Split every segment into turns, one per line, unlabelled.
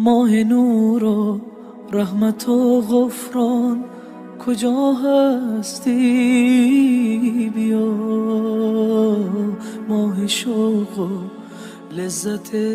Моҳи нуру раҳмату ғуфрон куҷо ҳастӣ биё, моҳи шавқу лаззати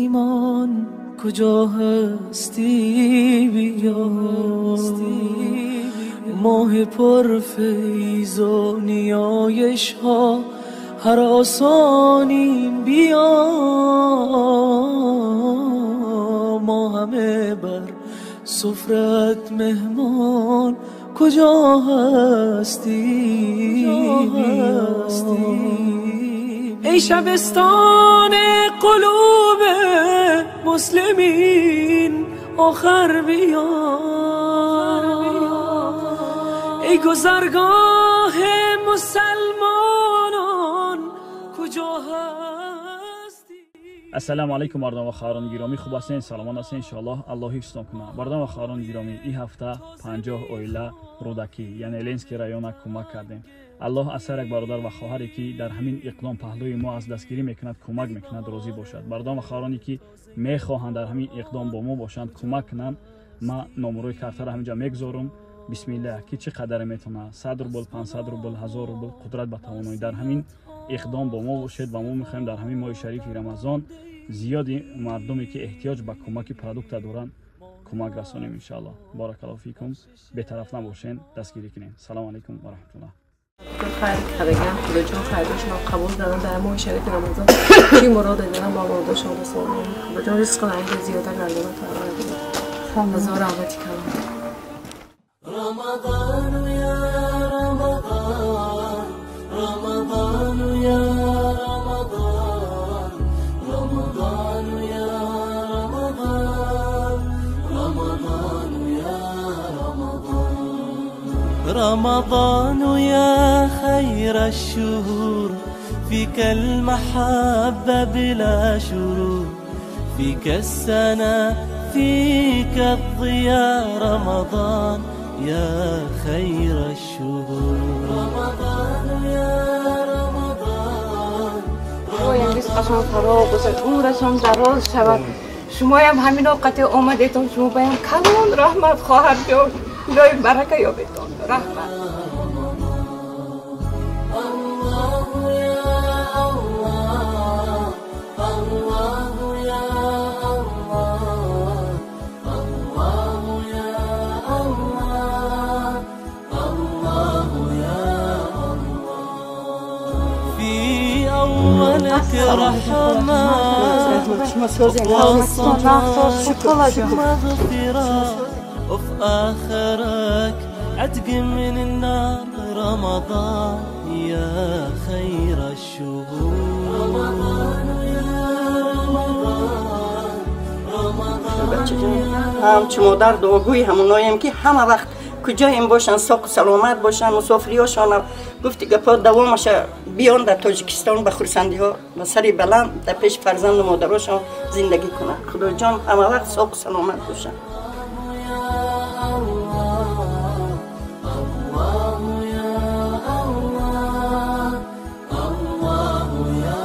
имон куҷо ҳастӣ биё, моҳи пурфайзу ниёишҳо ҳаросонем биё, мо ҳама бар сфрат меҳмон куҷо ҳастӣ эй шабистони қулуби муслимин охир биё, эй гузаргоҳи мусалмонон куҷо ҳастӣ.
Ассалому алайкум мардон ва хоҳарони гиромӣ, хуб ҳастед, саломат ҳастед, иншоаллоҳ Аллоҳ ҳифзтон кунад. Мардон ва хоҳарони гиромӣ, ин ҳафта 50 оила Рӯдакӣ, яъне Ленинский района кӯмак кардем. Аллоҳ аз ҳар як бародар ва хоҳаре ки дар ҳамин иқдом паҳлӯи мо аз дастгирӣ мекунад, кӯмак мекунад, розӣ бошад. Мардон ва хоҳароне ки мехоҳанд дар ҳамин иқдом бо мо бошанд, кӯмак кунанд, ман номерои картаро ҳаминҷо мегузорам. Бисмиллаҳ, ки чӣ қадаре метавонад, 100 рубл, 500 рубл, 1000 рубл, қудрат ба тавоноӣ дар ҳамин иқдом бо мо бошед ва мо мехоҳем дар ҳамин моҳи шарифи Рамазон зиёди мардуме ки эҳтиёҷ ба кӯмаки продукта доранд кӯмак расонем иншоаллоҳ. Баракаллоҳу фикум, бетараф набошен, дастгирӣ кунем. Салому алайкум ва раҳматуллоҳ.
Хайр кардагам, Худоҷон хайрашонро қабул кардам дар моҳи шарифи Рамазон. Чӣ мурод дорам ба муродашон расонам. Худоҷон ризқу ризқи зиёда гардонад, парвардигор. Ҳазор раҳмати калон.
Рамазон я Рамазон, Рамазон я Рамазон, Рамазон я Рамазон, Рамазон я Рамазон.
رمضان يا خير الشهور، فيك المحبة بلا شرور، فيك السنة فيك الضياء، رمضان يا خير الشهور.
رمضان يا رمضان،
خدایم رزقشان فراغ باشد، عمرشان دراز شود. شمایم همین وقت آمدیتون، شما بایم کلان رحمت خواهد جان، الهی برکه یابتان رحمت.
الله يا الله، الله يا الله، الله يا الله، الله يا الله.
في أولك رحمة وصلاة مغفرة، وفي آخرك عتق من النار، رمضان يا خير الشهور.
رمضان يا رمضان، رمضان
ҳамчу модар дуогӯи ҳамоноем ки ҳама вақт куҷоем бошанд, соқу саломат бошанд, мусофириҳошонам гуфти гапҳо давомаша биён дар Тоҷикистон ба хурсандиҳо ба сари баланд дар пеши фарзанду модарошон зиндагӣ кунанд. Худоҷон ҳама вақт соқу саломат бошанд.
الله يا الله، الله يا الله، الله يا.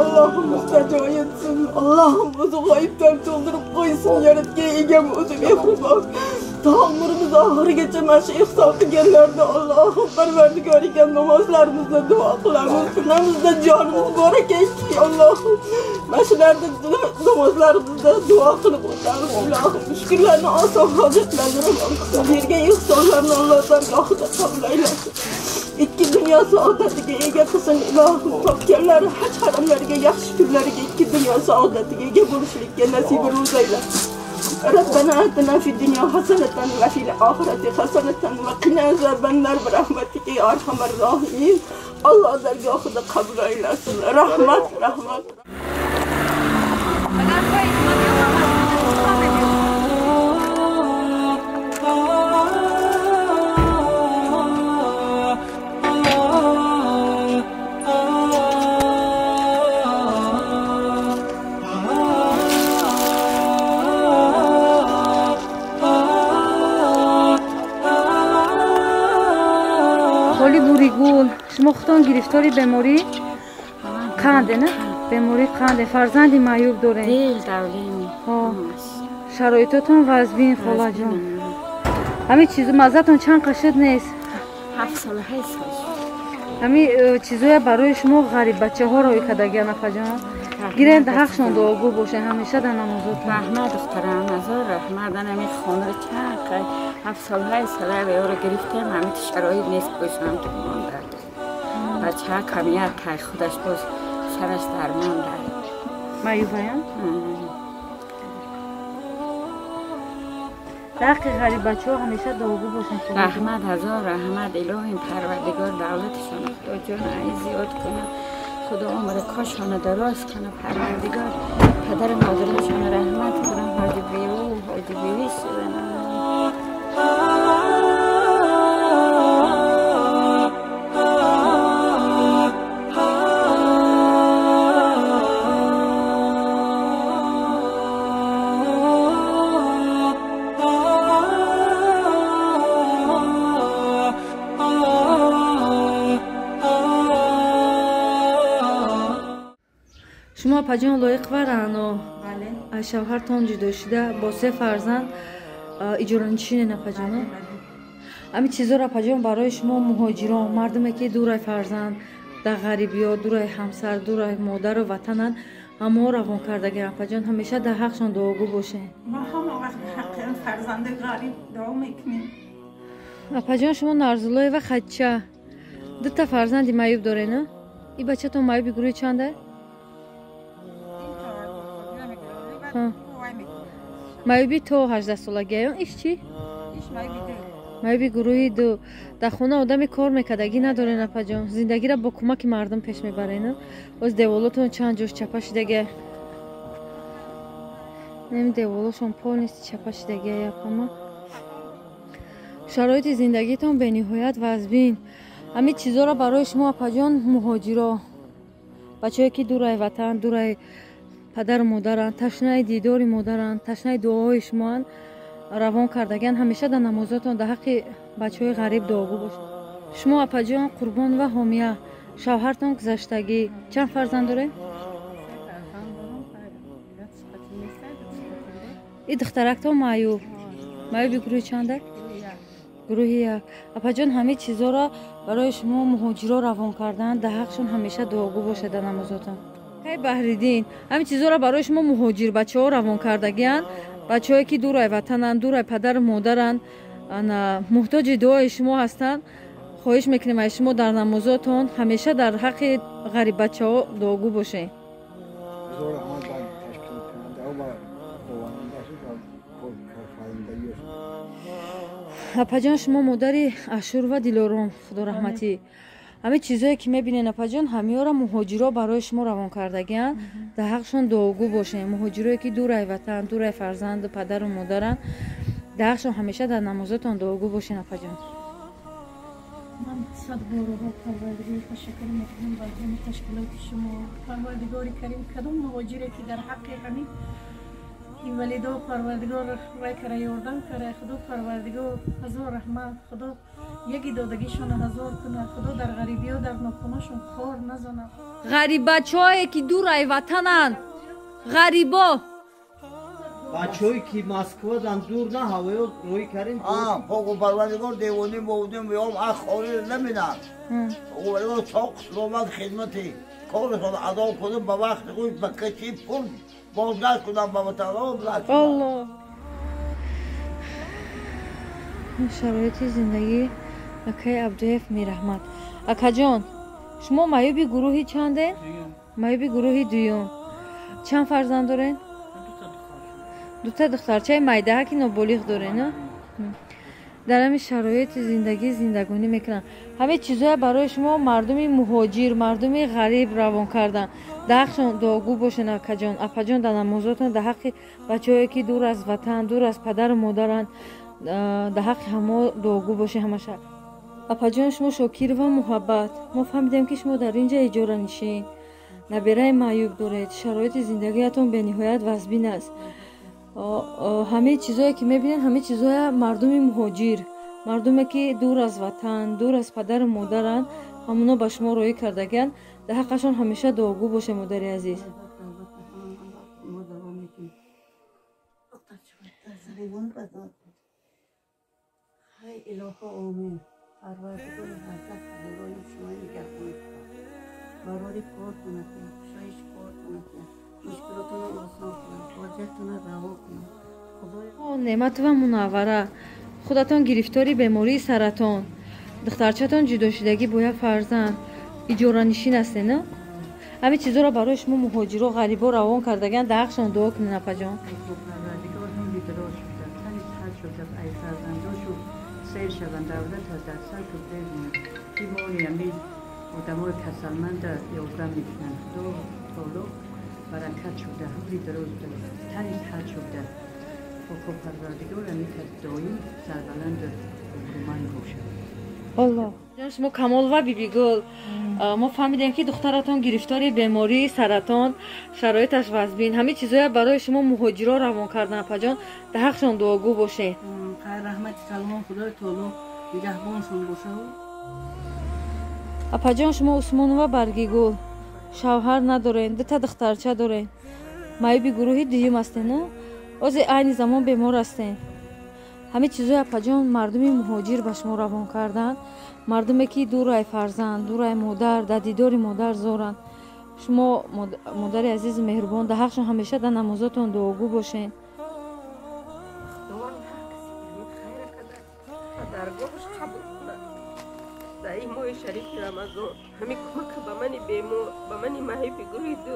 Allohim muhtajo etsin. Allohim o'zi g'oyibdan to'ldirib qo'ysin. Yaratgan egam o'zi mehribon. Ta umrimiz oxirigacha mana shu ihson qilganlarni Allohim Parvardigor ekan namozlarimizda duo qilamiz. Kunamizda jonimiz bor ekanki Allohim mana shularni namozlarimizda duo qilib o'tamiz. Ilohim mushkullarni oson hojatlarni ravon qilsin. Bergan ihsonlarni Alloh dargohida qabul aylasin. Ikki dunyo saodatiga ega qilsin ilohim. Topganlari haj haramlariga yaxshi kunlariga ikki dunyo saodatiga ega bo'lishlikka nasib ro'z aylasin. Rabbana atina fid dunya hasanatan va fil oxirati hasanatan va qina azabannar bi rahmatika ya arhamar rohimin. Alloh dargohida qabul aylasin. Rahmat, rahmat.
Буригул, шумо худтон гирифтори бемории қанде, на? Бемории қанде, фарзанди маъюб дорем.
Дил давлени.
Шароитотон вазбин, холаҷон. Ҳамин чизо маззатон чанд қашид нест?
7 сол, 8 сол.
Ҳамин чизоя барои шумо ғариб бачаҳо роӣ кардагиан, апаҷон. Гирен да ҳақшон дуогӯ бошед ҳамеша дар намозотон.
Раҳмат духтарам, ҳазор раҳмат. Ман ҳамин хонаро чанд 7 сол, 8 сол ёро гирифтем, ҳамин шароит нест, бошам ки монда. Бача камият тай худаш боз сараш дармонда.
Маъюбаян? Ҳаққи ғариб бачаҳо ҳамеша дуогӯ бошанд.
Раҳмат, ҳазор раҳмат. Илоҳим Парвардигор давлатшон Худо ҷон ай зиёд кунад. Худо умри кошона дароз кунад. Парвардигор падару модарашон раҳмат кунад. Ҳоҷи беву ҳоҷи бевӣ шаванд.
Шумо апаҷон лоиқ ва Раъно аз шавҳартон ҷудо шуда бо 3 фарзанд иҷоранишинен апаҷоно. Ҳамин чизоро апаҷон барои шумо муҳоҷирон, мардуме ки дурай фарзанд, дар ғарибиё, дурай ҳамсар, дурай модару ватананд, ҳамао равон кардагиан апаҷон. Ҳамеша дар ҳақшон дуогӯ бошед.
Мо ҳама вақт ҳаққи фарзанди ғариб дуо мекунем.
Апаҷон шумо Нарзулоева Хадича, 2 фарзанди маъюб доред, на? Ин бачатон маъюби гурӯҳи чанда? Маъюби то 18 солагиаён. Иш чӣ? Маъюби гурӯҳи 2. Дар хона одами кор мекардагӣ надорен апаҷон. Зиндагиро бо кӯмаки мардум пеш мебарен. Оз деволотон чанд ҷош чапа шидагия. Неми деволошон полностью чапа шидагия япама. Шароити зиндагитон бениҳоят вазбин. Ҳамин чизоро барои шумо апаҷон муҳоҷиро, бачаҳое ки дурай ватан, дурай падару модаранд, ташнаи дидори модаранд, ташнаи дуоҳои шумоанд, равон кардагиан. Ҳамеша дар намозотон дар ҳаққи бачаҳои ғариб дуогӯ бошед. Шумо апаҷон Қурбон ва Ҳомия, шавҳартон гузаштагӣ. Чанд фарзанд доред? И духтарактон маъюб. Маъюби гурӯҳи чанда? Гурӯҳи 1. Апаҷон ҳамин чизоро барои шумо муҳоҷиро равон карданд, дар ҳақшон ҳамеша дуогӯ бошед дар намозотон. Кай Баҳриддин, ҳамин чизоро барои шумо муҳоҷир бачаҳо равон кардагианд, бачаҳое ки дурай ватананд, дурай падару модаранд, муҳтоҷи дуои шумо ҳастанд. Хоҳиш мекунем аз шумо дар намозотон ҳамеша дар ҳаққи ғариб бачаҳо дуогӯ бошед. Апаҷон шумо модари Ашур ва Дилором, худо раҳматӣ. Ҳамин чизое ки мебинен апаҷон, ҳамиёро муҳоҷиро барои шумо равон кардагианд, дар ҳақшон дуогӯ бошед. Муҳоҷирое ки дурай ватан, дурай фарзанду падару модаранд, дар ҳақшон ҳамеша дар намозотон дуогӯ бошед апаҷон.
Ман сад борҳо Парвардигори ташаккур мекунам ба ҳамин ташкилоти шумо. Парвардигори Карим, кадом муҳоҷире ки дар ҳаққи ҳамин Инвалидо Парвардигор вай кара, ёрдам кара. Худо Парвардигор ҳазор раҳмат. Худо яки додагишона ҳазор кунад. Худо дар ғарибиё, дар нохунашон хор назонад.
Ғариббачаҳое ки дур ай ватананд, ғарибо.
Бачаҳое ки Москвадан дур на ҳавоё рӯй карем.
Поку Парвардигор девонӣ бовудем веом ах холиро наминад. Парвардигор соқ саломат хидмати корашон адо кунем, ба вақти худ ба каши пул бозгашт кунам ба ватанҳо.
Аллоҳ. Шароити зиндагӣ акаи Абдуев Мираҳмат. Акаҷон, шумо маъюби гурӯҳи чанден? Маъюби гурӯҳи дуюм. Чанд фарзанд дорен? Дута духтарчаи майдаҳа ки ноболиғ дорен. Дар ҳамин шароити зиндагӣ зиндагонӣ мекунанд. Ҳамин чизҳоя барои шумо мардуми муҳоҷир, мардуми ғариб равон карданд. Дар ҳақшон дуогӯ бошен, акаҷон. Апаҷон, дар намозотон дар ҳаққи бачаҳое ки дур аз ватан, дур аз падару модаранд, дар ҳаққи ҳамо дуогӯ бошен ҳамаша. Апаҷон, шумо Шокирова Муҳаббат, мо фаҳмидем ки шумо дар ин ҷа иҷоранишин, набираи маъюб доред, шароити зиндагиятон бениҳоят вазбин аст. Ҳамаи чизое ки мебинед, ҳамаи чизоя мардуми муҳоҷир, мардуме ки дур аз ватан, дур аз падару модаранд, ҳамоно ба шумо роҳӣ кардагианд. Дар ҳаққашон ҳамеша дуогӯ бошед, модари азиз. Неъматова Мунаввара, худатон гирифтори бемории саратон, духтарчатон ҷудошидагӣ бо як фарзанд, иҷоранишин ҳастед, на? Ҳамин чизоро барои шумо муҳоҷиро, ғарибо равон кардагианд. Дар ҳақшон дуо кунед, апаҷон.
Баракат шуда, ҳамри дароз тани сиҳат шуда. Худо Парвардигор ҳамин доим сарбаланду обрӯманд бошад.
Аллоҳ. Шумо Камолова Бибигул, мо фаҳмидем ки духтаратон гирифтори бемории саратон, шароиташ вазбин. Ҳамин чизоя барои шумо муҳоҷиро равон кардан, апаҷон. Дар ҳақшон дуогӯ бошед.
Хайр, раҳмати калон, Худои таоло нигаҳбоншон бошад.
Апаҷон, шумо Усмонова Баргигул, шавҳар надорен, дута духтарча дорен, маъюби гурӯҳи дуюм ҳастен, на? Озе айни замон бемор ҳастен. Ҳамин чизои, апаҷон, мардуми муҳоҷир ба шумо равон карданд, мардуме ки дурай фарзанд, дурай модар, дар дидори модар зоранд. Шумо модари азизу меҳрубон, дар ҳақшон ҳамеша дар намозотон дуогӯ бошен.
Дар ин моҳи шарифи Рамазон ҳамин кӯмака ба мани бемор, ба мани маъюби гурӯҳи ду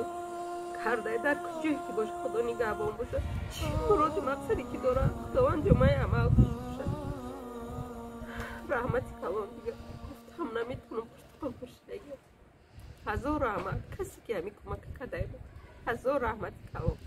карда, дар куҷое ки бошад, Худо нигаҳбон бошад. Чӣ муроду мақсаде ки дорад, Худованд ҷомаи амал бошад. Раҳмати калон, дига гуфтам наметавонам, пуштиқон пуршидагӣ. Ҳазор раҳмат касе ки ҳамин кӯмака карда, ҳазор раҳмати калон.